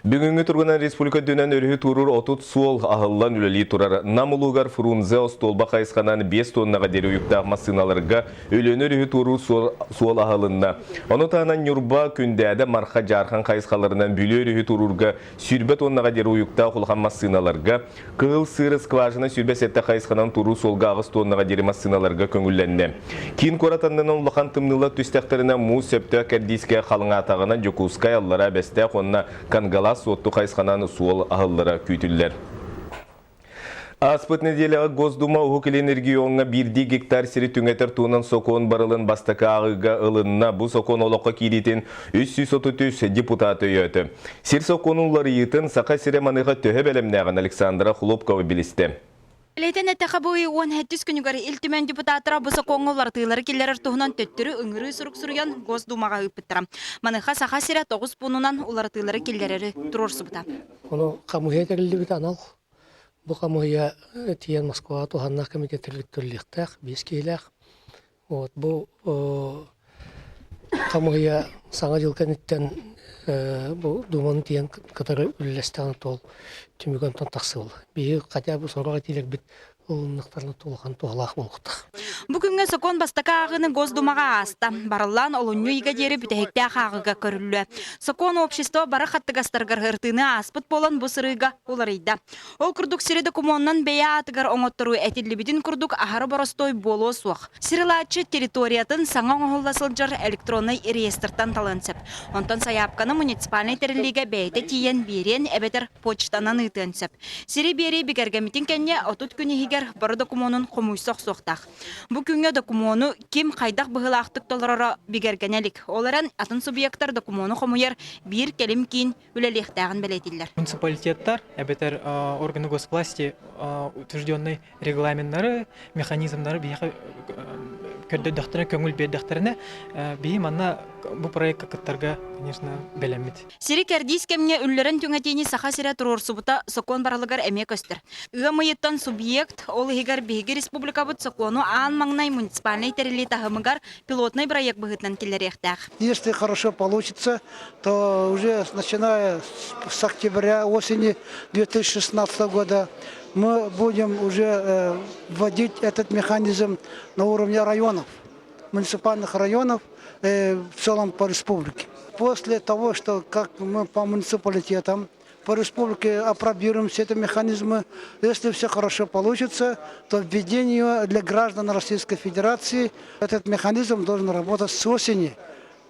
Бүгүҥҥү туругунан республика үрдүнэн өрүһү туоруур 30 суол аһыллан үлэлии турар. Нам улуугар Фрунзе остуолба хайысханан 5 тоннаҕа диэри уйуктаах массыыналарга Өлүөнэ өрүһү туоруур суол аһылынна. Ону таһынан Ньурба, Күндээдэ, Марха, Дьаархан хайысхаларынан Бүлүү өрүһү туоруурга 20 тоннаҕа диэри уйуктаах улахан массыыналарга, Кыһыл Сыыр скважина 27 хайысханан туруу суолга 8 тоннаҕа диэри массыыналарга көҥүллэннэ. Киин куорат аннынан улахан тымныылар түстэхтэринэ муус сөптөөх кэрдиискэ халыҥаатаҕына Дьокуускай, Аллараа Бэстээх уонна Кангалаас Суотту хайысханан суол аһыллара күүтүллэр. Ааспыт нэдиэлэҕэ Госдума Уһук Илин региоҥҥа биирдии гектар сири түҥэтэр туһунан сокуон барылын бастакы ааҕыыга ылынна. Бу сокуон олоххо киириитин 333 депутат өйөөтө. Сир сокуонун уларыйыытын Саха сирэ маныаха төһө бэлэмнээҕин Александра Хлопкова билистэ. Бэлиэтэн эттэххэ, бу ый 17 күнүгэр Ил Түмэн депутаттара бу сокуоҥҥа уларытыылары киллэрэр туһунан төттөрү ыҥырыы сурук суруйан Госдумаҕа ыыппыттара. Маныаха Саха сирэ тоҕус пуунунан уларытыылары киллэрэри туруорсубута. Ону хамыыһыйа тэриллибит анал. Бу хамыыһыйа тиийэн Москваҕа туһааннаах комитет тэриллиэхтээх, биэс киһилээх. Вот бу хамыыһыйа Саҥа дьыл кэнниттэн бу Думаны тиийэн кытары үллэстэҕинэ туол түмүгэ онтон тахсыа. Биһиги хотя бы сорох этиилэрбит ылыннахтарына улахан туһалаах буолуохтаах. Бу күҥҥэ сокуон бастакы ааҕыыны Госдумаҕа ааста. Барыллаан олунньу ыйга диэри бүтэһиктээх ааҕыыга көрүллүө. Сокуон общество бары хаттыгастарыгар ырытыыны ааспыт буолан бу сырыыга уларыйда. Ол курдук сири докумуонунан бэйэ аатыгар оҥотторуу этиллибитин курдук аһары боростуой буолуо суох. Сир ылааччы территориятын саҥа оҥоһулла сылдьар электроннай реестртан талыан сөп. Онтон сайаапканы муниципальнай тэриллиигэ бэйэтэ тиийэн биэриэн эбэтэр почтанан ыытыан сөп. Сири биэрии бигэргэммитин кэннэ 30 күн иһигэр бары докумуонун хомуйса охсуохтаах. Бу күҥҥэ докумуону ким хайдах быһыылаахтык толороро бигэргэнэ илик. Ол эрэн атын субъектар докумуону хомуйар биир кэлим киин үлэлиэхтээҕин бэлиэтииллэр. Муниципалитеттар эбэтэр органы госвласти утвержденный регламеннары, механизмнары биһиэхэ көрдөрдөхтөрүнэ, көҥүл биэрдэхтэринэ, биһи манна бу проекка кыттарга, конечно, бэлэммит. Сири кэрдиис кэмҥэ үллэрэн түҥэтиини Саха сирэ туруорсубута сокуон барылыгар эмиэ көстөр. Ыам ыйыттан субъект, ол иһигэр биһиги республикабыт сокуону аан маҥнай муниципальнай тэриллии таһымыгар пилотнай бырайыак быһыытынан киллэриэхтээх. Если хорошо получится, то уже начиная с октября осени 2016 года мы будем уже э, вводить этот механизм на уровне районов, муниципальных районов э, в целом по республике. После того, что как мы по муниципалитетам, по республике апробируем все эти механизмы, если все хорошо получится, то введение для граждан Российской Федерации этот механизм должен работать с осени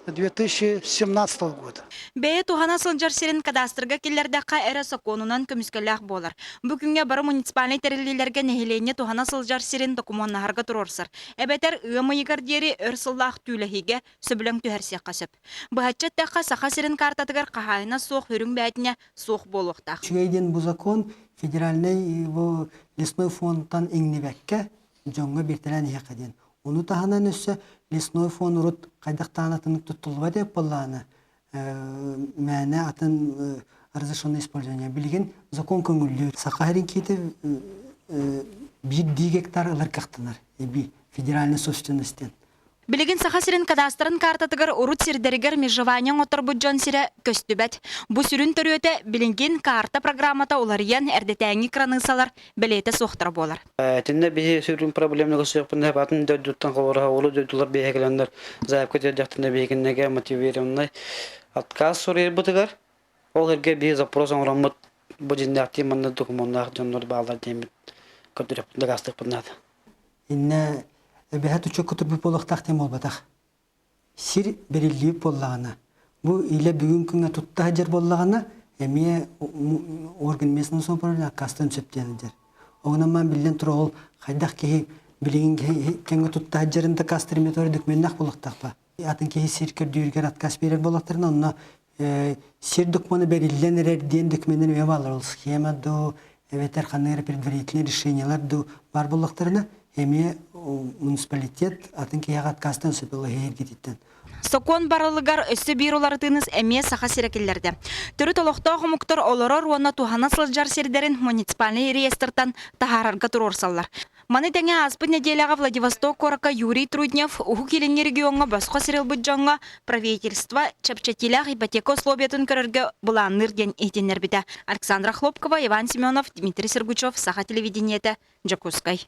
2017 года. Бэйэ туһана сылдьар сирин кадастрга киллэрдэххэ эрэ сокуонунан көмүскэллээх буолар. Бу күҥҥэ бары муниципальнай тэриллиилэргэ нэһилиэнньэ туһана сылдьар сирин докумуоннаһарга туруорсар. Эбэтэр ыам ыйыгар диэри өр сыллаах түүлэһиигэ сөбүлэҥ түһэрсиэххэ сөп. Быһаччы эттэххэ, Саха сирин картатыгар хаһаайына суох үрүҥ бээтинэ суох буолуохтаах. Үчүгэй диэн бу закон федеральнай бу лесной фондтан иҥнибэккэ дьоҥҥо биэртэлээн иһиэххэ диэн. Ону таһынан өссө лесной фонд урут хайдахтаан атыннык туттуллубат эбит буоллаҕына, мээнэ атын разрешенное использование. Билигин закон көҥүллүүр. Саха сирин киитэ биирдии гектар ылар кыахтанар эбии федеральной собственностен. Билигин Саха сирин кадастрын картатыгар урут сирдэригэр межевание оҥотторбут дьон сирэ көстүбэт. Бу сүрүн төрүөтэ билигин карта программата уларыйан эрдэтээҥҥи кыраныыссалар бэлиэтэ суохтара буолар. Итиннэ биһи сүрүн проблеманы көрсүөхпүн атын дойдуттан холобура улуу дойдулар биһиэхэлэннэр заявка тиэрдэхтэринэ биһигиннэгэ мотивированный отказ суруйарбытыгар ол эргэ биһи запрос оҥороммут бу дьиннээхтии манна докумуоннаах дьоннор бааллар диэммит көрдөрүөхпүт дакаастыахпыт наада. Иннэ эбэһэ тучукка турбут буолуохтаах диэн буолбатах. Сир бэриллибит буоллаҕына, бу илэ бүгүн күҥҥэ тутта сылдьар буоллаҕына, эмиэ орган местного самоуправления аккаастыан сөп диэн сылдьар. Онон маан биллэн турар ол хайдах киһи билигин кэмҥэ тутта сылдьарын дакаастыыр методик докуменнаах буолуохтаах ба. Атын киһи сир көрдүүрүгэр отказ биэрэр буоллахтарына, онно сир докумуона бэриллэн эрэр диэн докуменнар эмиэ бааллар. Ол схема дуу, эбэтэр ханнык эрэ предварительные решениелар дуу баар буоллахтарына, эмиэ муниципалитет атын киһиэхэ отказтан сөп эргититтэн. Сокуон барылыгар өссө биир уларытыыны эмиэ Саха сирэ киллэрдэ. Төрүт олохтоох омуктар олорор уонна туһана сылдьар сирдэрин муниципальнай реестртан таһаарарга туруорсаллар. Маны тэҥэ ааспыт нэдиэлэҕэ Владивосток куоракка Юрий Трутнев Уһук Илиҥҥи региоҥҥа босхо сир ылбыт дьоҥҥо правительство чэпчэтиилээх ипотека условиятын көрөргө былаанныыр диэн иһитиннэрбитэ. Александра Хлопкова, Иван Семенов, Дмитрий Сергучев, Саха телевидениетэ, Дьокуускай.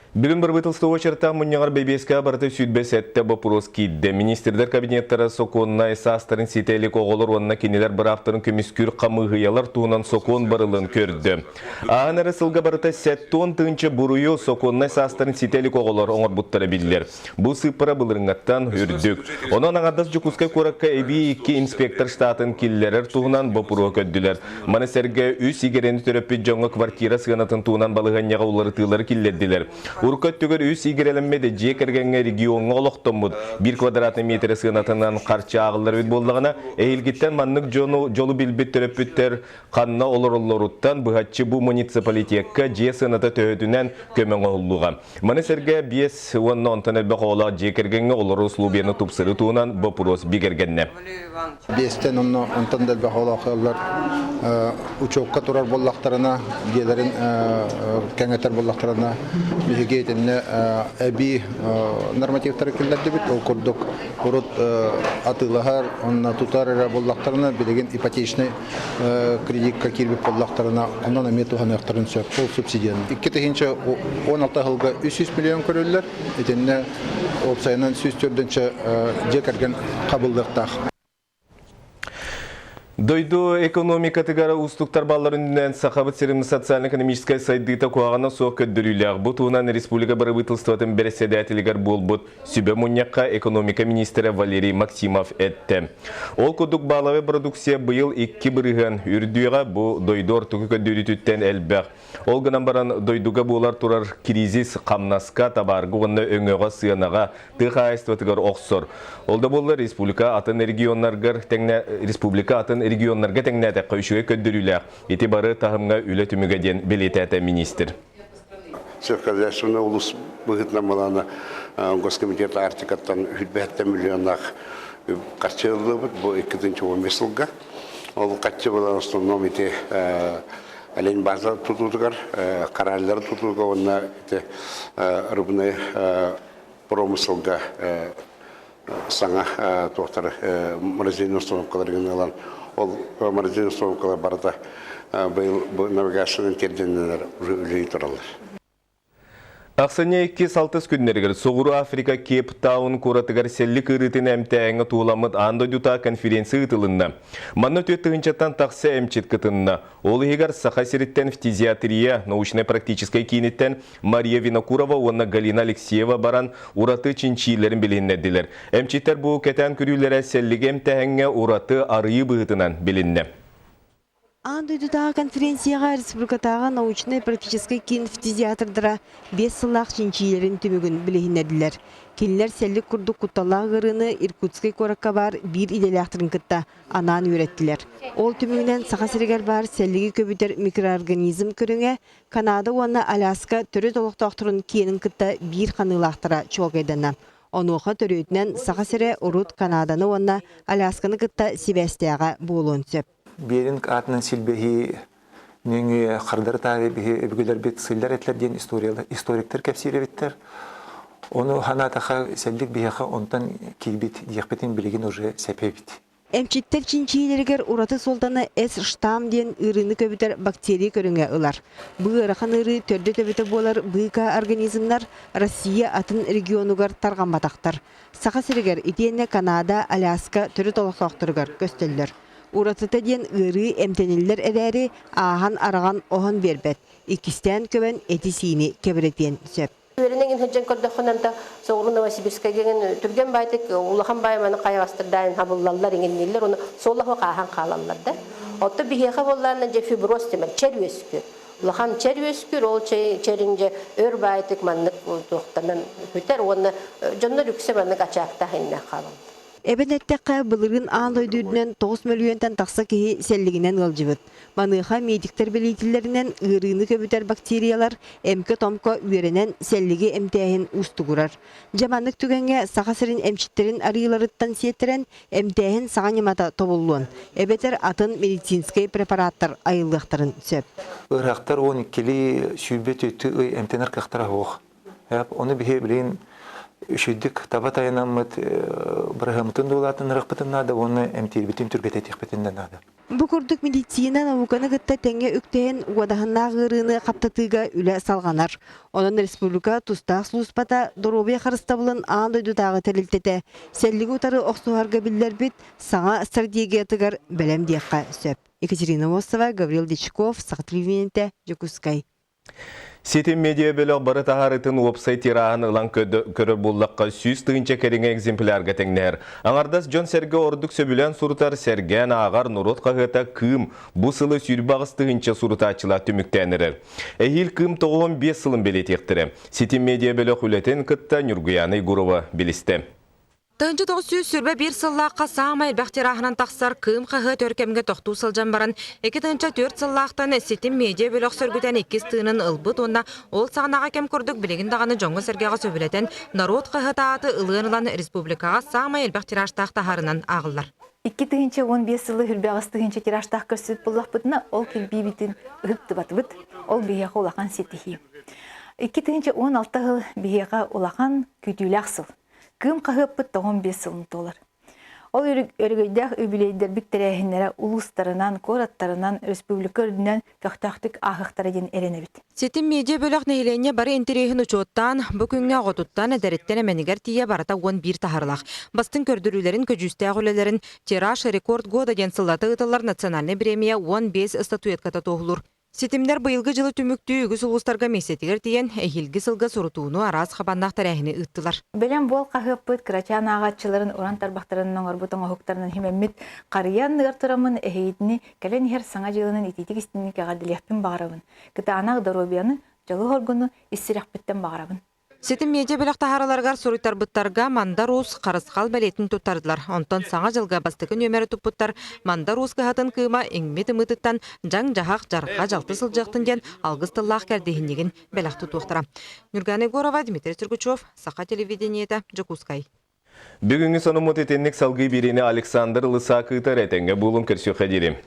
Бүгүн бырабыыталыстыба уочараттаах мунньаҕар бэбиэскэҕэ барыта 27 боппуруос киирдэ. Министрдэр кабинеттара сокуоннай саастарын ситэ илик оҕолор уонна кинилэр бырааптарын көмүскүүр хамыыһыйалар туһунан сокуон барылын көрдө. Ааһан эрэ сылга барыта 70 тыһыынча буруйу сокуоннай саастарын ситэ илик оҕолор оҥорбуттара биллэр. Бу сыыппара былырыҥҥаттан үрдүк. Онон аҥардас Дьокуускай куоракка эбии икки инспектор штатын киллэрэр туһунан боппуруоһу көрдүлэр. Маны сэргэ үс игирэни төрөппүт дьоҥҥо квартира сыанатын туһунан балаһыанньаҕа уларытыылары киллэрдилэр. Урукку өттүгэр үс игирэлэммит дьиэ кэргэҥҥэ региоҥҥа олохтоммут биир квадратный метрэ сыанатынан харчы ааҕыллар эбит буоллаҕына, эһиилгиттэн маннык дьону дьолу билбит төрөппүттэр ханна олороллоруттан быһаччы бу муниципалитекка дьиэ сыаната төһөтүнэн көмө оҥоһуллуоҕа. Маны сэргэ биэс уонна онтон элбэх оҕолоох дьиэ кэргэҥҥэ олорор условияны тупсарыы туһунан боппуруос бигэргэннэ. Биэстэн онно онтон да элбэх оҕолоох ыаллар учуокка турар буоллахтарына, дьиэлэрин кэҥэтэр буоллахтарына, биһиги итиннэ эбии нормативтары киллэрдибит. Ол курдук урут атыылаһар уонна тутар эрэ буоллахтарына, билигин ипотечный кредикка киирбит буоллахтарына, онон эмиэ туһаныахтарын сөп. Ол субсидияны. 2016 сылга 300 миллион көрүллэр. Итиннэ уопсайынан 104 дьиэ кэргэн хабыллыахтаах. Дойду экономикатыгар уустуктар балларын үрдүнэн Сахабыт сирин социально-экономическай сайдыыта куһаҕана суох көрдөрүүлээх. Бу туһунан республика бырабыыталыстыбатын бэрэссэдээтэлигэр буолбут сүбэ мунньахха экономика министрэ Валерий Максимов эттэ. Ол курдук бааловай продукция быйыл 2% үрдүөҕэ, бу дойду ортоку көрдөрүүтүттэн элбэх. Ол гынан баран дойдуга буолар турар кризис хамнаска, табаарга уонна өҥөҕө, сыанаҕа, тыа хаһаайыстыбатыгар охсор. Ол да буоллар республика атын регионнаргар тэҥнэ республика атын регионнарга тэҥнээтэххэ үчүгэй көрдөрүүлээх. Ити бары таһымҥа үлэ түмүгэ диэн бэлиэтээтэ министр. Сельскохозяйственный улус быһыытынан былаана Госкомитет Арктикаттан 107 миллионнаах харчы ыллыбыт бу 2015 сылга. Ол харчы была в основном ити олень база тутуутугар, кораллар тутууга уонна ити рыбный промыселга саҥа туохтар морозильный установкаларын ылан ол морозильный установкалар барыта быйыл навигациянан тиэрдиннилэр уже үлэлии тураллар. Ахсынньы иккис алтыс күннэригэр Соҕуруу Африка Кейп Таун куоратыгар сэллик ыарыытын эмтээһиҥҥэ туһуламмыт аан дойдутааҕы конференция ыытылынна. Манна 4 тыһыынчаттан тахса эмчит кытынна. Ол иһигэр Саха сириттэн фтизиатрия научнай-практическай кииниттэн Мария Винокурова уонна Галина Алексеева баран ураты чинчиилэрин билиһиннэрдилэр. Эмчиттэр бу кэтээн көрүүлэрэ сэллиги эмтээһиҥҥэ ураты арыйыы быһыытынан билиннэ. Аан дойдутааҕы конференцияҕа республикатааҕы научнай-практическай киин фтизиатрдара 5 сыллаах чинчийиилэрин түмүгүн билиһиннэрдилэр. Кинилэр сэллик курдук кутталлаах ыарыыны Иркутскай куоракка баар биир идэлээхтэрин кытта анаан үөрэттилэр. Ол түмүгүнэн Саха сиригэр баар сэллиги көбүтэр микроорганизм көрүҥэ Канада уонна Аляска төрүт олохтоохторун киэнин кытта биир ханыылаахтара чуолкайданна. Онуоха төрүөтүнэн Саха сирэ урут Канаданы уонна Алясканы кытта сибээстээҕэ буолуон сөп. Беринг аатынан силбэһии нөҥүө хардары таары биһи өбүгэлэрбит сыллар этилэр диэн историктар кэпсиир эбиттэр. Ону ханаатаха сэллик биһиэхэ онтон киирбит диэхпитин билигин уже сэпэбит. Эмчиттэр чинчийиилэригэр ураты суолтаны С-штамм диэн ыарыыны көбүтэр бактерия көрүҥэ ылар. Бу ыарахан ыарыы төрдө-төбөтө буолар быыкаа организмнар Россия атын регионугар тарҕамматахтар. Саха сиригэр итиэннэ Канада, Аляска төрүт олохтоохторугар көстөллөр. Уратыта диэн ыарыы эмтэниллэр эрээри, ааһан-араҕан оһон биэрбэт, иккистээн көбөн эти-сиини кэбирэтиэн сөп. Үөрэнэн сылдьан көрдөххүнэ да соҕуруу Новосибирскайга түргэн баайтык улахан баай маны хайаҕастырдаан хабыллаллар иҥинниллэр уну суоллаһу хааһан хаалаллар да. Отто биһиэхэ буоллаана дьэ фиброз темер чэр үөскүр. Улахан чэр үөскүр, ол чэрин дьэ өр баайтык маннык туохтанан бүтэр уонна дьоннор үксэ маннык ачаактаах иннэ хаалаллар. Эбэн эттэххэ, былырыын аан дойду үрдүнэн 9 мөлүйүөнтэн тахса киһи сэллигинэн ыалдьыбыт. Маныаха медиктэр бэлиэтииллэринэн, ыарыыны көбүтэр бактериялар эмкэ-томко үөрэнэн сэллиги эмтээһин уустугурар. Дьэ маннык түгэҥҥэ Саха сирин эмчиттэрин арыыларыттан сиэттэрэн эмтээһин саҥа ньымата тобуллуон, эбэтэр атын медицинскэй препараттар айыллыахтарын сөп. Ыарахтар 12-лии сүүрбэ түөртүү ый эмтэнэр кыахтара суох. Ону биһи билигин үчүгдүк таба тайанаммыт быраһыаммытын дуолаатыннарыахпытын наада уонна эмтиирбитин түргэтэтиэхпитин да наада. Бу курдук медицина науканы кытта тэҥҥэ үктэһэн уодаһыннаах ыарыыны хаптатыыга үлэ салҕанар. Онон республика тустаах сулууспата доруобуйа харыстабылын аан дойдутааҕы тэрилтэтэ сэллиги утары охсуһарга биллэрбит саҥа стратегиятыгар бэлэм диэххэ сөп. Екатерина Осова, Гаврил Дичков, Саха телевидениетэ, Дьокуускай. Ситим медиа бөлөх бары таһаарытын уопсай тираһын ылан көрөр буоллахха 100 тыһыынча кэриҥэ экземплярга тэҥнэһэр. Аҥардас дьон-сэргэ ордук сөбүлээн сурутар, сэргээн ааҕар норуот хаһыата Кыым бу сылы 28 тыһыынча сурутааччылаах түмүктээн эрэр. Эһиил Кыым 95 сылын бэлиэтиэхтэрэ. Ситим медиа бөлөх үлэтин кытта Ньургуйаана Егорова билистэ. 1921 сыллаахха саамай элбэх тираһынан тахсар Кыым хаһыат өр кэмҥэ тохтуу сылдьан баран, 2004 сыллаахтан Ситим медиа бөлөх сөргүтэн иккис тыынын ылбыт уонна ол саҕанааҕы кэм курдук билигин даҕаны дьоҥҥо-сэргэҕэ сөбүлэтэн норуот хаһыата ааты ылыан ылан республикаҕа саамай элбэх тиражтаах таһаарынан ааҕыллар. 2015 сылы хүрбэҕис тыһыынча тиражтаах көрсүбүт буоллахпытына, ол кирбиибитин ыһыктыбатыбыт. Ол биһиэхэ улахан ситиһии. 2016 сыл биһиэхэ улахан күүтүүлээх сыл. Кыым хаһыаппыт 95 сылын туолар. Ол өрөгөйдөөх үбүлүөйдэрбит тэрээһиннэрэ улуустарынан, куораттарынан, республика үрдүнэн көхтөөхтүк ааһыахтара диэн эрэнэбит. Ситим медиа бөлөх нэһилиэнньэ бары интэриэһин учуоттаан, бу күҥҥэ оҕотуттан, эдэриттэн эмэнигэр тиийэ барыта 11 таһаарылаах. Бастыҥ көрдөрүүлэрин, көдьүүстээх үлэлэрин «Тираж рекорд года» диэн сыллата ыытыллар национальнай бириэмийэ 15 статуэтката туоһулуур. Ситимнэр быйылгы дьылы түмүктүү үгүс улуустарга миэстэтигэр тиийэн, эһиилги сылга сурутууну араас хабаннаах тэрээһини ыыттылар. Бэлэм буол хаһыаппыт кырачаан ааҕааччыларын уран тарбахтарынан оҥорбут оҥоһуктарынан химэммит харыйан ыар тураммын эһиитини кэлэн иһэр саҥа дьылынан итиитик истинник эҕэрдэлиэхпин баҕарабын. Кытаанах доруобуйаны, дьолу-соргуну ис сүрэхпиттэн баҕарабын. Ситим медиа бөлөх таһаараларыгар суруйтарбыттарга Мандар Уус харысхал бэлиэтин туттардылар. Онтон Саҥа дьылга бастакы нүөмэри туппуттар Мандар Уус кыһатын кыыма иҥмит ымыытыттан дьаҥ-дьаһах, дьарҕа-дьалты сылдьыахтын диэн алгыс тыллаах кэрдииһинньигин бэлэх тутуохтара. Нюргана Егорова, Дмитрий Сергучев, Саха телевидениетэ, Дьокуускай. Бүгүҥҥү сонуммут итинник салгыы биэриини Александр Лысак ыытар этэҥҥэ буолун көрсүөххэ диэри.